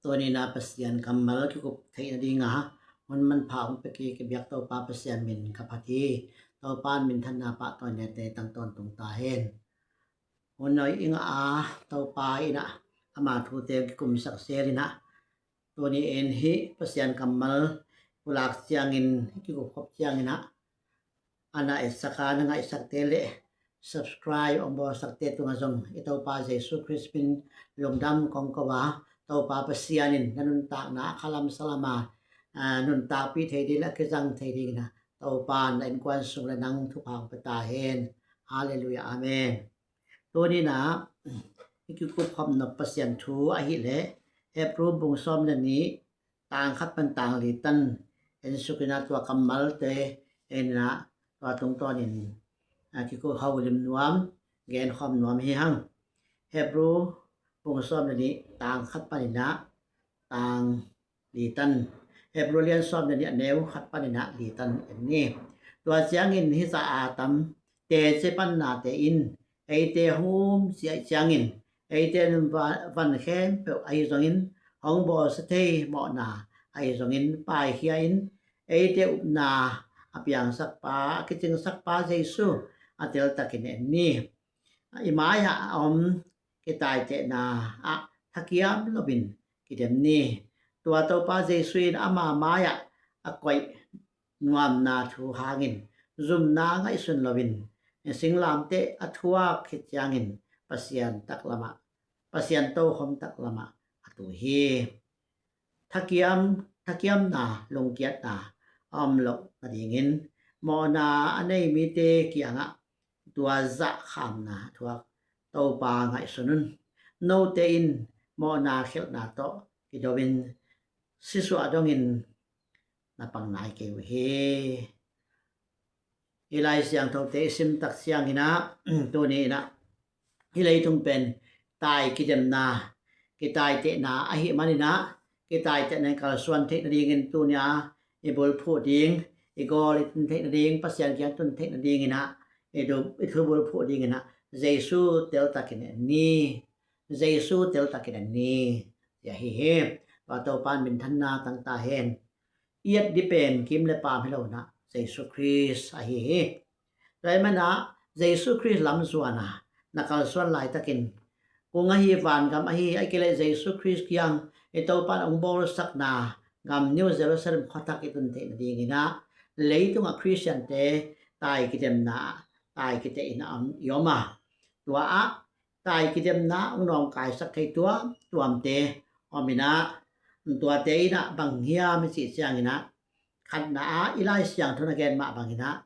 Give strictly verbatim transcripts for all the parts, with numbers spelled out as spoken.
Tuni-in ah Pasian kammal kikup theih nading a hun manpha hong pia kik i biak Topa Pasian min ka phat hi. Topa in minthanna pahtawi nate tang tawntung ta hen. Hun hoih i ngah a, Topa in ah ama thute kikumsak sel in ah, tuni-in hih Pasian kammal pulak ciangin, kikup khop ciangin ah, a na etsak a na ngaihsakte le subscribe hong bawlsakte tungah zong i Topa Jesu Khrist min lungdam kong ko a, Topa Pasian in na nuntakna a khalam salam a, a, nuntakpih thei ding le a kizang thei dingin ah Topa in na innkuan sung le nang thupha hong pia ta hen. Halleluiah. Amen. Tuni-in ah i kikup khop nop Pasian thu ahih leh Hebrew bung sawm le nih, tang khat pan tang li tan en suk in ah, tua kammalte en in ah, tua tungtawnin, a, kikup holim nuam, gen khawm nuam hi hang. Hebrew bung sawm le nih, tang khat panin ah tang li tan. Hebrew lian sawm le nih, a neu khat panin ah li tan en ni. Tua ciangin hih zah a tam teci pannate in eite hong um ciah ciangin, eite in va-, van khempeuh ahi zongin, hong bawlsia thei mawhna ahi zongin, paikhia in, eite upna a piangsakpa, a kicingsakpa Jesu a teltakin en ni. I mai-ah a om kitaitehna ah thakiam loin kidem ni. Tua Topa Jesu in ama mai-ah a koih nuamna thu hangin zumna ngaihsun loin, singlamteh a thuak khit ciangin Pasian taklamah, Pasian tokhom taklamah a tu hi. Thakiam, thakiamna, lungkiatna a om loh nadingin mawhna a nei mite kiangah tua zah khamna thuak Topa ngaihsun un. Note in mawhna khialhna tawh kido in, sisuah dongin na pang nai kei uh hi. I Lai Siangthote i sim tak ciangin ah, tuni in ah, hih leitung pen tai kidemna, kitaitehna ahih manin ah, kitaitehna in kalsuan theih nadingin tuni-a i bulphuh ding, i gawl i tun theih nading, Pasian kiang tun theih nadingin ah, i du-, i thu bulphuh dingin ah, Jesu teltakin en ni. Jesu teltakin en ni. Tia hi hi. Tua Topa in minthanna tang ta hen. I et ding pen kim le pam hi lo in ah, Jesu Khrist ahi hi. Tua ahih manin ah Jesu Khrist lamzuan a na kalsuan laitakin, kung ahi, vangam ahi, ahih kei leh Jesu Khrist kiang, i Topa in hong bawlsakna gam New Jerusalem khuathak i tun theih nadingin ah, leitungah Khristiante tai kidemna, tai kiteh in ah om, i om a, tua ah tai kidemna hong nawngkaisak thei tuamtuamte om in ah, tuate in ah bang hiam i cih ciangin ah, khatna ah i Lai Siangtho in a gen mah bangin ah,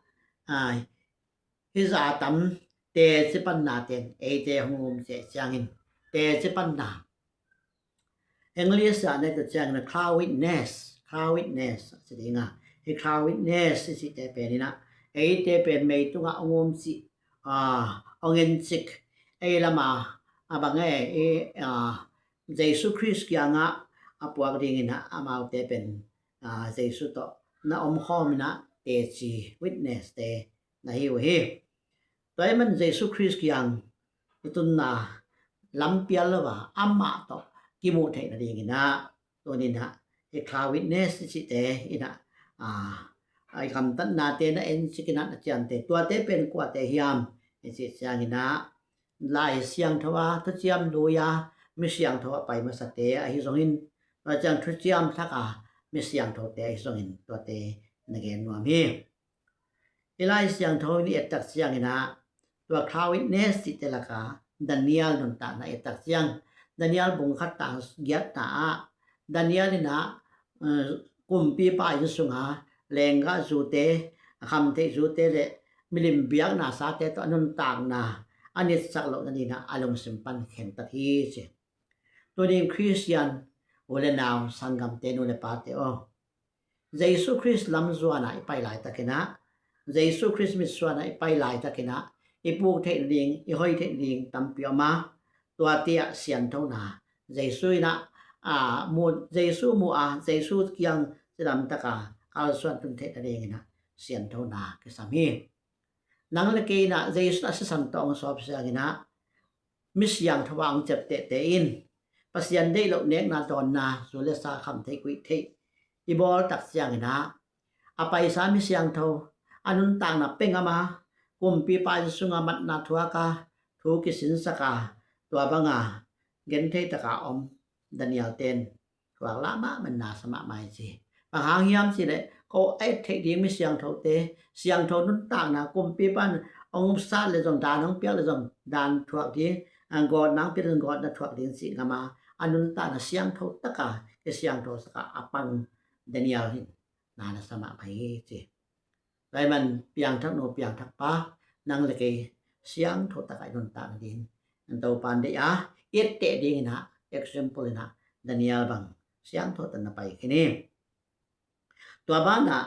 a, hih zah a tam teci pannate in eite hong um ciah ciangin, teci panna, English ah na et uh ciangin a cloud witness, cloud witness a ci ding a, hih cloud witness i cihte pen in ah, eite pen mei tungah hong um cih, a, hong en cik, ei lam a, a bang e, i, a, Jesu Khrist kiangah a puak dingin ah amaute pen, a, Jesu tawh na omkhawm in ah teci witness-te na hi uh hi. Tua ahih manin Jesu Khrist kiang i tunna lampial lo a, amah tawh kimuh theih nadingin ah, tuni in ah hih cloud witness i cihte in ah, a, i gamtatnate na en cik in ah na ciamteh, tuate pen kuate hiam i cih ciangin ah, Lai Siangtho a thuciam lui a mi siangtho a pai masate ahi zongin, tua ciang thuciam thak a mi siangthote ahi zongin, tuate na gen nuam hi. I Lai Siangtho in i et tak ciangin ah, tua cloud witness cihte lakah Daniel nuntakna et tak ciang, Daniel bung khat tang giatna ah, Daniel in ah, eh, kumpipa inn sunga lenggah zute, a khamtheih zute le milim biakna sate tawh a nuntakna a nitsak loh nadingin ah a lungsim pan khentat hi ci. Tuni in Khristian u le nau, sanggamte, nu le pate aw, Jesu Khrist lamzuan ah i pai laitakin ah, Jesu Khrist mitsuan ah i pai laitakin ah, i puk theih nading, i hoih theih nading tampi om a, tuate ah sianthona, Jesu in ah, a, mu, Jesu mu a, Jesu kiang cidam tak a kalsuan tun theih nadingin ah sianthona kisam hi. Nang le kei in ah Jesu in a sisan tawh hong sawp ciangin ah, mi siangtho a hong ciaptehte in, Pasian deih loh nekna dawnna, zu le sa kham theih kuih theih i bawl tak ciangin ah, a paisa mi siangtho, a nuntakna pengam a, kumpipa inn sunga matna thuak a, thu kisinsak a, tua banga genthei taka om Daniel ten thuak lah mahmah, na sa mahmah hi ci. Bang hang hiam cih leh, ko a et theih ding mi siangthote, siangtho nuntakna, kumpipa in hong sat le zong, dan hong piak le zong dan thuak ding, a, gawtna hong piak le zong gawtna thuak ding cih ngam a, a nuntakna siangtho taka kisiangtho sak a, a pang Daniel hi, na na sa mahmah hi ci. Tua ahih man piangthak nu, piangthak pa, nang le kei siangtho taka i nuntak nading Topa in deih a, i etteh dingin ah, example in ah, Daniel bang siangtho taka na pai khin hi. Tua banah,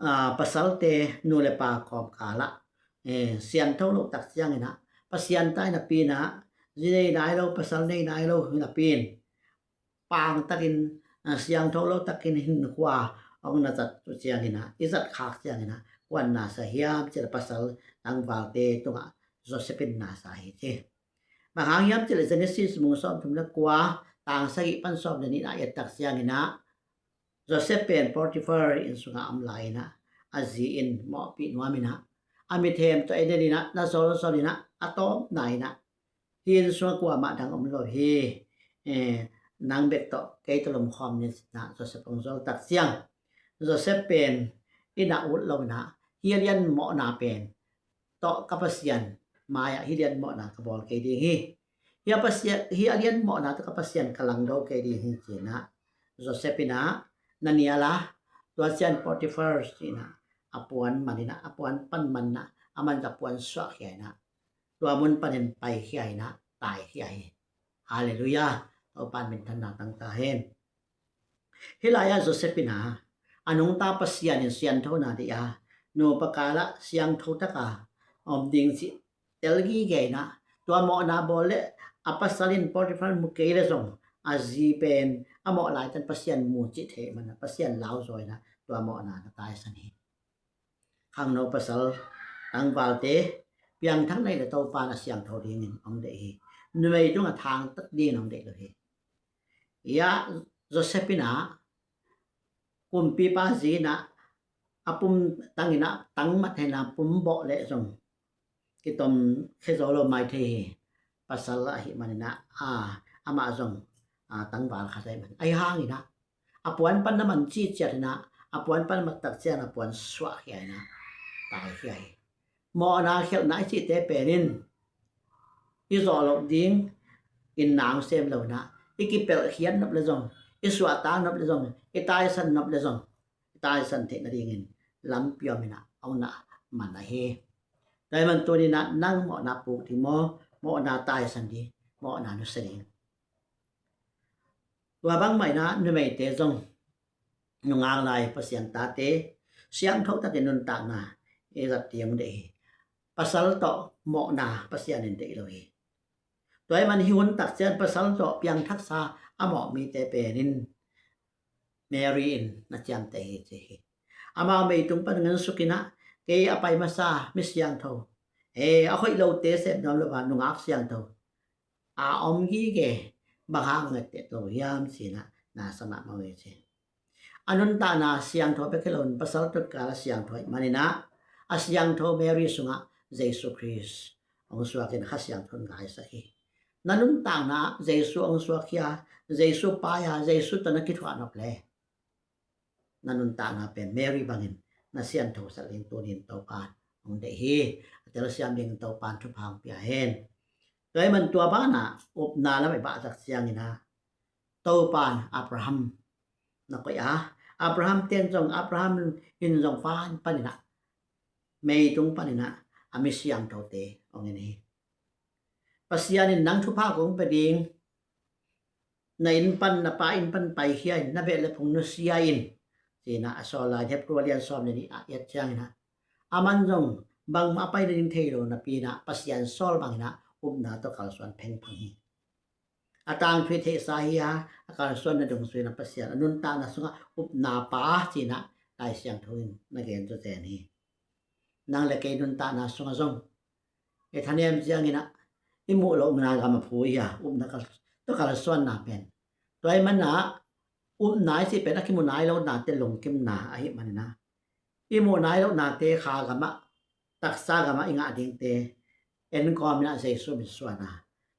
ah, pasalte nu le pa kawmkal ah, eh, siangtho loh tak ciangin ah, Pasian tai napi in ah, zi nei nai lo, pasal nei nai lo napi in, pang takin, ah, siangtho lo takin hinkhua hong na zat uh ciangin ah, i zat khak ciangin ah, kua in na sa hiam cih leh pasal tangvalte tungah Joseph in na sa hi ci. Bang hang hiam cih leh Genesis bung sawmthum le kua, tang sagih pan sawm le nihna i et tak ciangin ah, Joseph pen Potiphar inn sungah om lai in ah, a zi in mawhpih nuam in ah, a mitthem tawh en en in ah, na zolzol in ah, a tawpna in ah, hih inn sungah kuamah dang om lo hi, eh, nang bek tawh kei tawh lomkhawm ni in ah, Joseph hong zol tak ciang, Joseph pen inn ah ut lo in ah, hih a lian mawhna pen tawh ka Pasian mai-ah hih lian mawhna ka bawl kei ding hi. Hih a Pasian, hih a lian mawhna tawh ka Pasian ka langdo kei ding hi ci in ah, Joseph in ah na nial a, tua ciang Potiphar inn ah a puan man in ah, a puan pan man in ah, a man a puan suahkhia in ah, tua mun panin paikhia in ah, taikhia hi. Halleluiah. Topa in minthanna tang ta hen. Hih lai-ah Joseph in ah, a nungta Pasian in sianthona deih a, nupa kal ah siangtho taka om ding cih tel gige in ah, tua mawhna bawl leh a pasal in Potiphar mu kei leh zong, a zi pen a mawh laitak Pasian mu cih theih man ah, Pasian lauzaw in ah, tua mawhna na taisan hi. Khangno pasal tangvalte, piangthak na hih leh Topa in a siangtho dingin hong deih hi. Numei tungah thangtat dingin hong deih lo hi. Hih ah Joseph in ah, kumpipa zi in ah, a pum tang in ah, tang mat hen a pum bawh leh zong kitom khia zo lo mai thei hi. Pasal ahih man in ah, a, amah zong, a, tangval khat ahih man. Ahih hangin ah, a puan pan na man ciciat in ah, a puan pan mat tak ciang a puan suahkhia in ah, taikhia hi. Mawhna khialhna i cihte pen in, i zawh loh dingin na sem lo in ah, i kipelh khiat nop leh zong, i suahtak nop leh zong, i taisan nop leh zong, i taisan theih nadingin lampi om in ah, hong na man ahi. Tua ahih man tuni in ah, nang mawhna puk ding maw, mawhna taisan ding, mawhna nusia ding. Tua bangmah in ah numeite zong, nungak lai Pasian tate, siangtho takin nuntakna i zat ding deih hi. Pasal tawh mawhna Pasian in deih lo hi. Tua ahih man hih hun tak ciang pasal tawh piangthaksa a mawh mite pen in Mary in na ciamteh hi ci hi. Amau meitung pan ngansuk in ah, kei a pai masa mi siangtho, eh, a hoih lote sep nuam lo a nungak siangtho a om gige, bang hang ngaihte to hiam ci in ah, na sa mahmah uh hi ci. A nuntakna siangtho bek hi lo in, pasal tawh kikal a siangtho ahih man in ah, a siangtho Mary sungah Jesu Khrist hong suak in Kha Siangtho in gaisak hi. Na nuntakna Jesu hong suakkhia, Jesu pai a, Jesu tawh na kithuah nop leh, na nuntakna pen Mary bangin na siangthosak ding tuni in Topa in hong deih hi. A telsiam dingin Topa in thupha hong pia hen. Tua ahih man tua banah upna lam i bah tak ciangin ah, Topa in Abraham na koih a, Abraham ten zong, Abraham in zong van pan in ah, meitung pan in ah, a mi siangthote hong en hi. Pasian in nang thupha kong pia ding, na inn pan, na pa inn pan paikhia in, na beh le phung nusia in, ci in ah a sawl lai Hebrew a lian sawm le nih ah i et ciangin ah, aman zong bangmah a pai nading thei lo napi in ah, Pasian sawl bangin ah upna tawh kalsuan phengphang hi. A tangthu i theihsa hi a, a kalsuanna dong sungin ah Pasian a nuntakna sungah upna pa ci in ah Lai Siangtho in na gen zawzen hi. Nang le kei nuntakna sungah zong, i thanem ciangin ah i muh lohna gam a phu hi a, upna kal, Tua kalsuanna pen, tua ahih manin ah upna i cih pen a kimu nai lonate lungkimna ahih manin ah, i muh nai lonate kha gamah, taksa gamah i ngah dingte en kawmin ah Jesu mitsuan a,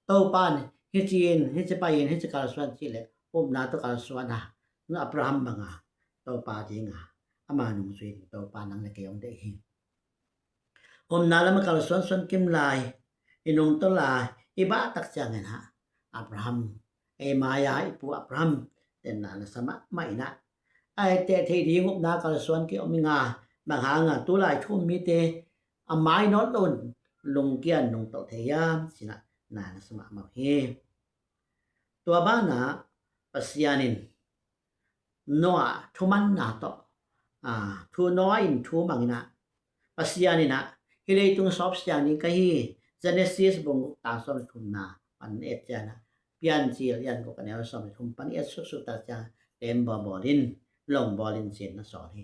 Topa in hici in, hici pai in, hici kalsuan cih leh upna tawh kalsuan a, Abraham banga Topa dinga ama nungzui ding Topa nang le kei hong deih hi. Upna lamah kalsuansuan kim lai, i nungta lai, i bah tak ciangin ah Abraham, ei mai-a i pu Abraham tenna na sa mahmah in ah, a etteh theih ding upna kalsuan kei om inga, bang hanga tulai thu-um mite a mai nawt loin lungkian nungtolh thei hiam ci-in ah na na sa mahmah uh hi. Tua banah Pasian in Noah thumanna tawh, aa, thu Noah in thu mangin ah, Pasian in ah hih leitung sawp siang ding ka hi, Genesis bung guk tang sawm le thumna pan et ciangin ah, Piancil lian guk a neu sawm le thum pan et suksuk tak ciang, tembaw bawl in, long bawl in ci-in na sawl hi.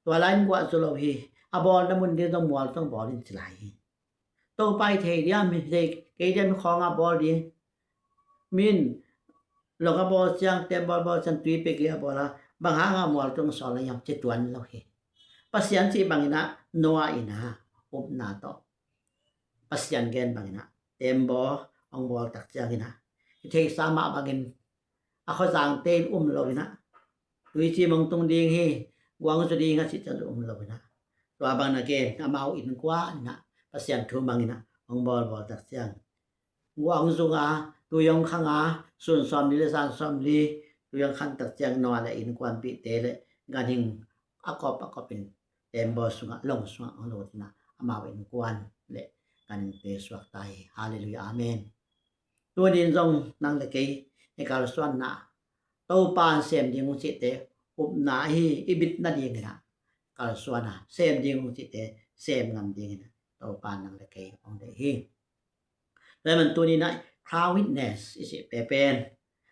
Tua lai-in guah zo lo hi. A bawlna mun ding zong mual tawh bawl in ci lai hi. Topa i thei diam, i thei kei diam, i khawnga bawl ding. Min long a bawl ciang, tembaw bawl ciang, tui pek a bawl a, bang hanga mual tawh sawl na hiam ci tuan lo hi. Pasian cih bangin ah Noah in ah upna tawh Pasian gen bangin ah tembaw hong bawl tak ciangin ah, i theihsa mah bangin a khuazangte in um lo in ah, tuicim hong tung ding hi, guah hong zu ding hi a cih ciang um lo in ah, tua bang na gen, amau innkuan in ah Pasian thu mangin ah hong bawlbawl tak ciang, guah hong zung a, tui hong khang a, sun sawmli le zan sawmli tui hong khang tak ciang, Noah le innkuanpihte le ganhing a kop a kopin tembaw sungah, long sungah hong lut in ah, amau innkuan le ganhingte suak ta hi. Halleluiah, amen. Tuni-in zong nang le kei i kalsuanna, Topa in sem ding hong cihte upna ahi i bit nadingin ah kalsuan a, sem ding hong cihte sem ngam dingin ah Topa in nang le kei hong deih hi. Tua ahih manin tuni-in ah Crown Witness i cih pen,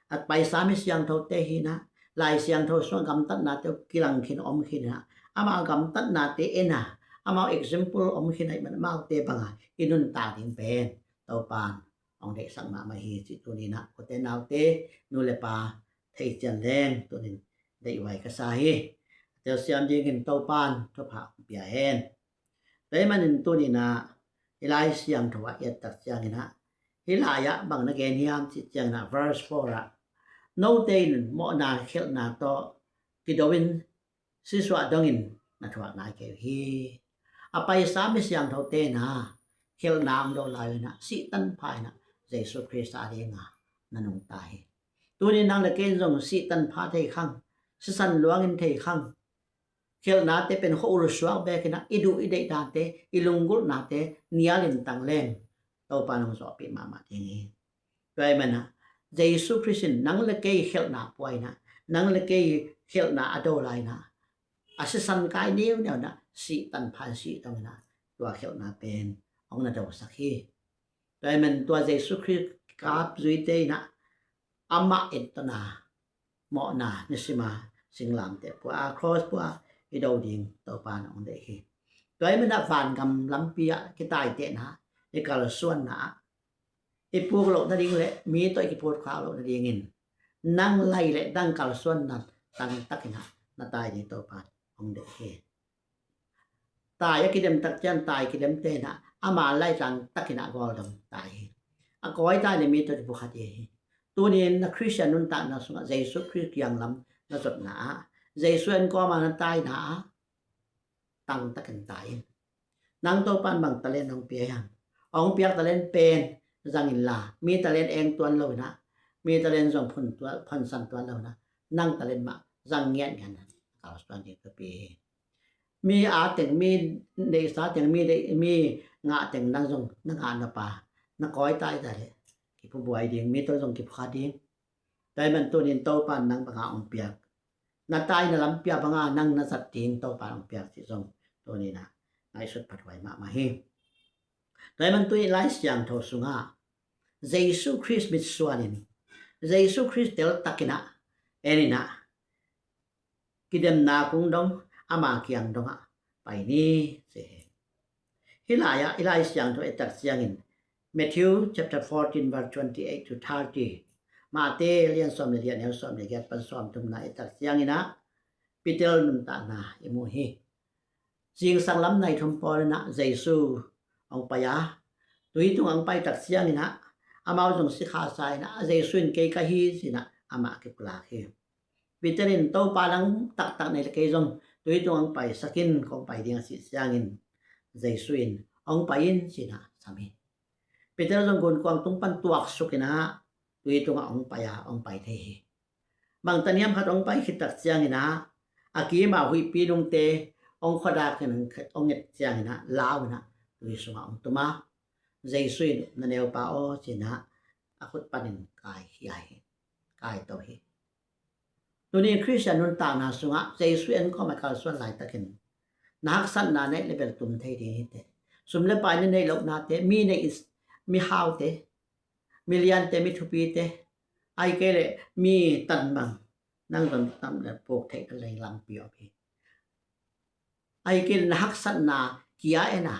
a paisa mi siangthote hi in ah, Lai Siangtho sungah gamtatnate uh kilang khin om khin in ah, amau gamtatnate en a, amau example om khin ahih manin amaute banga i nuntak ding pen Topa in hong deihsak mahmah hi cih tuni-in ah, kote naute, nu le pa, thei cian leng tuni-in deihhuai ka sa hi. Telsiam dingin Topa in thupha hong pia hen. Tua ahih manin tuni-in ah i Lai Siangtho ah i et tak ciangin ah, hih lai-ah bang na gen hiam cih ciangin ah, verse four ah, note in mawhna khialhna tawh kido in, sisuah dongin na thuak nai kei uh hi. A paisa mi siangthote in ah khialhna hong do lai uh in ah, sihtan pha in ah Jesu Khrist a dinga na nungta hi. Tuni-in nang le kei in zong sihtan pha thei khang, sisan luangin thei khang, khialhnate pen khua-ul suak beek in ah, i duh i deih dante, i lunggulhnate nialin tang leng Topa in hong zawhpih mahmah ding hi. Tua ahih manin ah Jesu Khrist in nang le kei khialhna pua in ah, nang le kei khialhna a do lai in ah, a sisan kai neuneu in ah, sihtan pha in sih dong in ah, tua khialhna pen hong na dosak hi. Tua ahih manin tua Jesu Khrist kap zuite in ah, amah entawn a, mawhna nisima singlamteh pua a, cross pua a i do ding Topa in hong deih hi. Tua ahih manin ah vangam lampi ah kitaitehna, i kalsuanna ah i puk loh nading le mi tawh i kipukkhak loh nadingin, nang lai le nang kalsuanna tangtakin ah na tai ding Topa in hong deih hi. Tai a kidem tak ciang tai kidemte in ah, ama laitang takin ah gawldam tai hi. A kawi tai le mi tawh kipukha ding hi. Tuni-in na Khristian nuntakna sungah Jesu Khrist kiang lam na zotna ah, Jesu en kawma na taina ah, tangtakin tai in. Nang Topa in bang talent hong pia hiam? Hong piak talent pen zang inla, mi talent eng tuan lo in ah, mi talent zong phun tuan, phonsan tuan lo in ah, nang talent mah zang ngiatngiat in ah, kalsuan ding thupi hi. Mi a teng, mi deihsa teng, mi deih, mi ngah teng nang zong na ngah nop a, na kawi tai ta leh kiphubuai ding, mi tawh zong kipukha ding. Tua ahih manin tuni-in Topa in nang banga hong piak, na taina lampi ah banga nang na zat ding Topa in hong piak cih zong tuni-in ah ngaihsut phathuai mahmah hi. Tua ahih manin tuni-in Lai Siangtho sungah Jesu Khrist mitsuan in, Jesu Khrist teltakin ah en in ah, kidemna kung dong, ama kiang dongah pai ni ci hi. Hih lai-ah i Lai Siangtho et tak ciangin, Matthew chapter fourteen, verse twenty-eight to thirty. Matthai lian sawm le li, a neu sawm le giat pan sawm thumna i et tak ciangin ah Peter nuntakna i mu hi. Zingsang lam nai thum pawl in ah Jesu hong pai a, tui tungah hong pai tak ciangin ah amau zong si kha sa in ah, Jesu in, "Kei ka hi," ci-in ah amah kipulak hi. Peter in, "Topa, nang taktak na hi leh kei zong tui tungah hong paisak in, kong pai ding," a cih ciangin Jesu in, "Hong pai in," ci-in ah sam hi. Peter zong gunkuang tung pan tuaksuk in ah tui tungah hong pai a, hong pai thei hi. Bangtan hiam khat hong pai khit tak ciangin ah a kim a huihpi nungte hong khuadak in hong et ciangin ah lau in ah tui sungah hong tum a, Jesu in, "Na neupa aw," ci-in ah a khut panin kai khia hi, kai to hi. Tuni Khristian nuntakna sungah Jesu en kawm a kalsuan laitakin na haksatna neih le bel tum thei ding hi teh. Sum le pai na neih lohnate, mi neih, mihaute, miliante, mi thupite, ahih kei leh mi tanbang nang zong tam le puk theih na lei lampi om hi. Ahih kei leh na haksatna kia en a,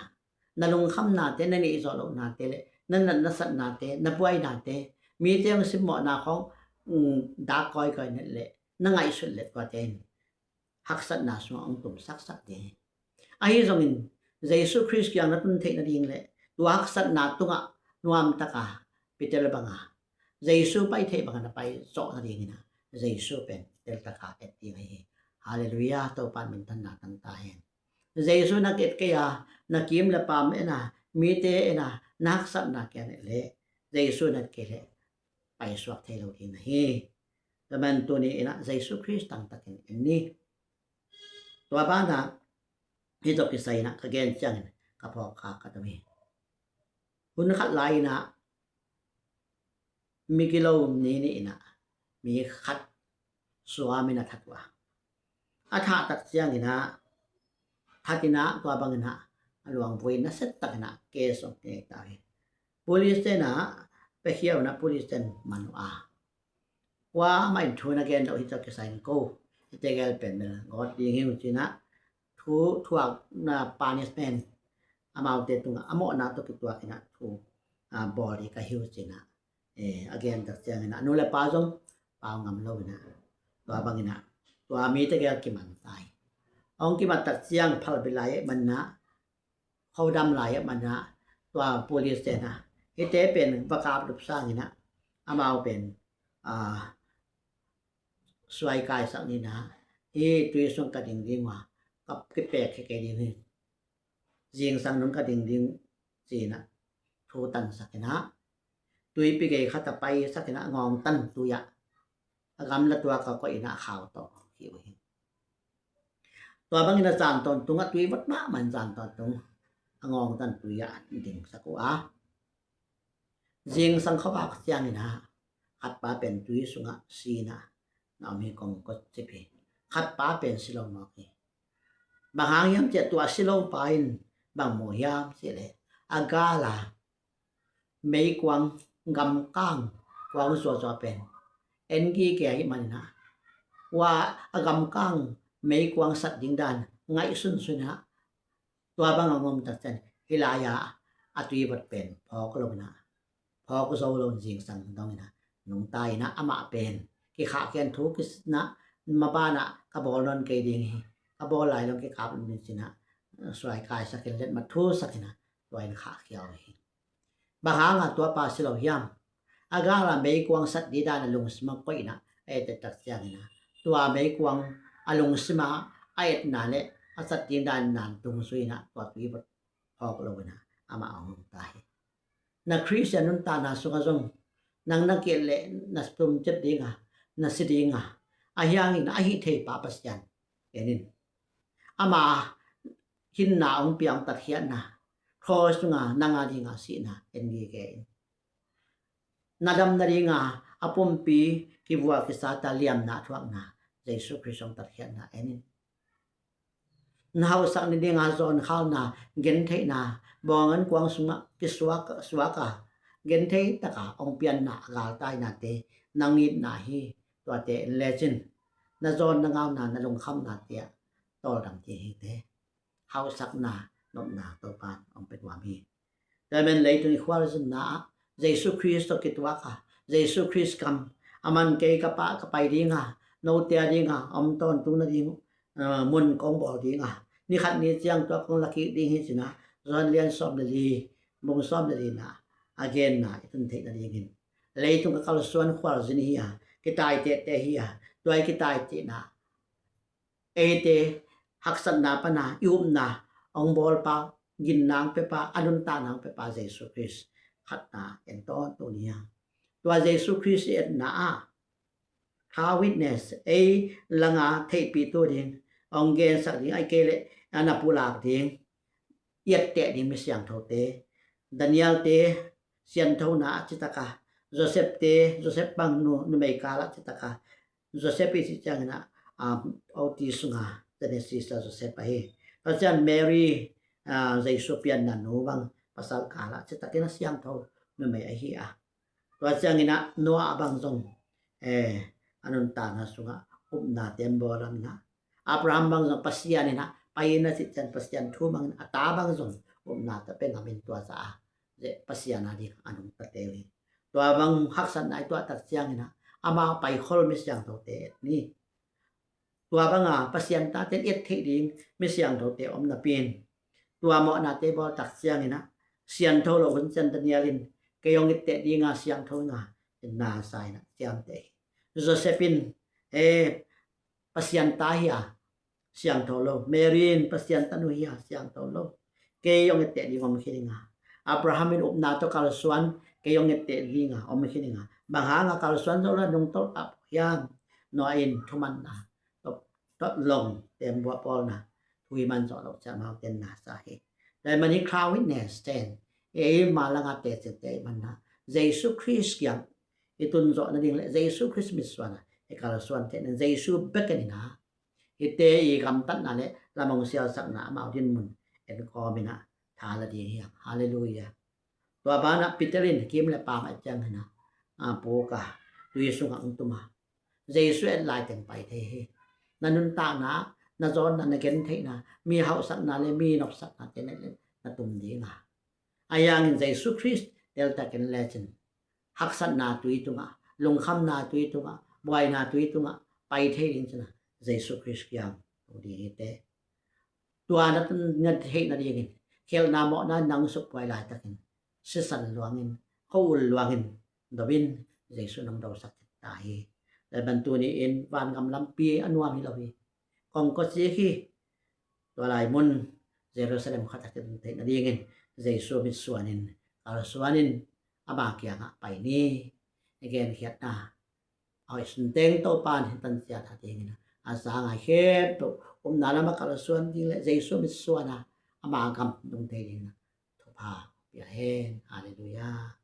na lungkhamnate, na neih zawh lohnate le na natna satnate, na buainate, mite hong simmawhna khawng, um, dak kawikawi na et leh, na ngaihsut leh tuate in haksatna sungah hong tum saksak ding hi. Ahi zongin Jesu Khrist kiang na tun theih nading le tua haksatna tungah nuamtaka Peter banga, Jesu pai theih banga na pai zawh nadingin ah Jesu pen teltaka et ding ahi hi. Halleluiah, Topa in minthanna tang ta hen. Jesu na et kei a, na kim le pam en a, mite en a, na haksatna kia na et leh Jesu na et kei leh paisuak thei lo ding na hi. Tua man tuni in ah Jesu Khrist tangtakin en ni. Tua banah hih tawh kisai in ah ka gen ciangin ka phawk kha ka dam hi. Hun khat lai in ah migilo ni nih in ah mi khat suam in a that uh a, a thah tak ciangin ah that in ah tua bangin ah a luang vui nasia takin ah case hong nei ta hi. Police te in ah piakhia uh in ah police te in man uh a, kuamah in thu na gen loh hi, tua kisai in ko, hihte gel pen bel gawt ding hi uh ci-in ah thu thuak na punishment, amaute tungah a mawhna tawh kituak in ah thu, ah, bawl ding ka hi uh ci-in ah, eh, a gen tak ciangin ah a nu le pa zong pau ngam lo in ah tua bangin ah tua mite gel kiman ta hi. Hong kimat tak ciang phalbi lai ahih manin ah, khodam lai ahih manin ah tua police te in ah hihte pen va kap lup sangin ah amau pen, ah, suai kaisak ni in ah, "Hih tui sung ka ding ding uh a, ka kipek khia kei ding hi. Zingsang nung ka ding ding," ci-in ah thu tansak in ah tuipi gei khat ah paisak in ah ngawngtan tui ah a gamla tuak a koih in ah a khau tawh hi uh hi. Tua bangin a zan tawntung ah, tui vot mahmah in zan tawntung a ngawngtan tui ah dingsak uh a, zingsang khuavak ciangin ah khatpa pen tui sungah si in ah na om hi, kong kotcip hi. Khatpa pen si lo mawk hi. Bang hang hiam cih leh tua si lo pa in bang mu hiam cih leh a gal a meikuang gamkang kuang zuazua pen en gige ahih manin ah, tua a gamkang meikuang sat ding dan ngaihsunsun in ah tua bang a hong om tak ciang hih lai-ah a tui vot pen phawk lo in ah, phawk zo lo in zingsang dong in ah nungta in ah amah pen kikhahkhia in thu kisin ah, "Maban ah ka bawl nawn kei ding hi, ka bawl lai lo-in kikap lo ding," ci-in ah suai kaisak in letmat thusak in ah tua in khahkhia uh hi. Bang hang a tua pa si lo hiam? A gal a meikuang sat ding dan a lungsim ah koih in ah a et tak ciangin ah tua meikuang a lungsim ah a etna le a sat ding dan in ah tung zui in ah tua tui vot phawk lo in ah amah hong om ta hi. Na Khristian nuntakna sungah zong nang na ki-et leh na tumcip ding a, na si ding a, ahi hangin a hih theipa Pasian en in. Ama hinna hong pia, hong tatkhiatna, cross tungah nang a dinga sihna en gige in. Na dam nadinga a pumpi kivua kisat a liamna thuakna, Jesu Khrist hong tatkhiatna en in. Na hauhsak nadinga zawnkhalna, gentheihna, bawng an kuang sungah kisuak, suak a genthei taka hong pianna a galtainate nang itna hi. Tuate en lecin na zawn, na ngauna, na lungkhamnate ah tawldam ding hi teh. Hauhsakna, nopna Topa'n hong pia nuam hi. Tua man leitung i khualzinna ah Jesu Khrist tawh kituak a, Jesu Khrist kam, aman kei ka pah ka pai dinga, note a dinga om tawntung nading mun kong bawl dinga, ni khat ni ciang tua kong lakik ding hi cinah, Johan lian sawm le li, bung sawm le lina a genna i tun theih nadingin, leitung ka kalsuan khualzin hi a, kitaitehte hi a, tua i kitaitehna eite haksatna pana i upna hong bawlpa, ginna hong pepa, a nuntakna hong pepa Jesu Khrist khatna en tawntung ni a. Tua Jesu Khrist i etna ah kha witness ei langa theihpihtu ding hong gensak ding, ai kei leh a na pulak ding, i etteh ding mi siangthote, Daniel-te sianthona a citaka, Joseph-te, Joseph bang nu numei kala citaka, Joseph i cih cianginah, um, oti sunga Genesis a Joseph ahi. Tua ciang Mary, ah, Jesu pianna nu bang pasal kala citakin a siangtho numei ahi a. Tua cianginah Noah bang zong, eh, a nuntakna sungah upna tembaw lamna, Abraham bang zong Pasian inah pai in a cih ciang Pasian thu mangin a ta bang zong upna ta pe ngamin tua ca a Pasian a ding a nungta teu hi. Tua bang haksatna i tuahtak cianginah amau paikhol mi siangthote et ni. Tua banga Pasian tate in et theih ding mi siangthote om napi-in tua mawhnate bawltak cianginah siangtho lo hun ciang Daniel in kei hong etteh dinga siangtho inga, inna sa inah ciamteh hi. Joseph in, eh, Pasian ta hi a, siangtho lo. Mary in Pasian tanu hi a, siangtho lo. Kei hong etteh ding om khin inga. Abraham in upna tawh kalsuan, kei hong etteh dinga om khin inga. Bang hanga kalsuan zo lo nungtolh pah hiam? Noah in thumanna tawh, tawh long tembaw pawlna thu i man zawh loh ciang amau tenna sa hi. Tua man hi kha witness ten ei malanga tecinte i manna Jesu Khrist kiang i tun zawh nading le Jesu Khrist mitsuana i kalsuan theihna Jesu bek in inah hite i gamtatna le lamong sialsakna amau dinmun enkawm inah tha la ding hiam? Halleluiah. Tua banah Peter in kim le pam a cianginah, a, puka tui sungah hong tuma Jesu et lai teng pai thei hi. Na nuntakna, na zawnna, na gentheihna, mi hauhsakna le mi nopsakna te na tum dinga, a yangin Jesu Khrist teltakin lecin haksatna tui tungah, lungkhamna tui tungah, buaina tui tungah pai thei ding cina Jesu Khrist kiang tung ding hite. Tua na theih nadingin khelhna mawhna nang sukpuai laitakin sisan luangin, kho ul luangin dobin Jesu nong dosak ta hi. Tua bantu ni-in vangam lampi a nuam hi lo hi. Kongkawcik hi. Tua lai mun Jerusalem khat a kitun theih nadingin Jesu mitsuanin kalsuanin ama kiangah pai ni. I genkhiatna a hoih sunteng Topa in hi tanciat a dingin a sangai khempeuh upna lama kalsuan ding le Jesu mitsuana ama gam dong thei dingin thupha pia hen. Halleluiah.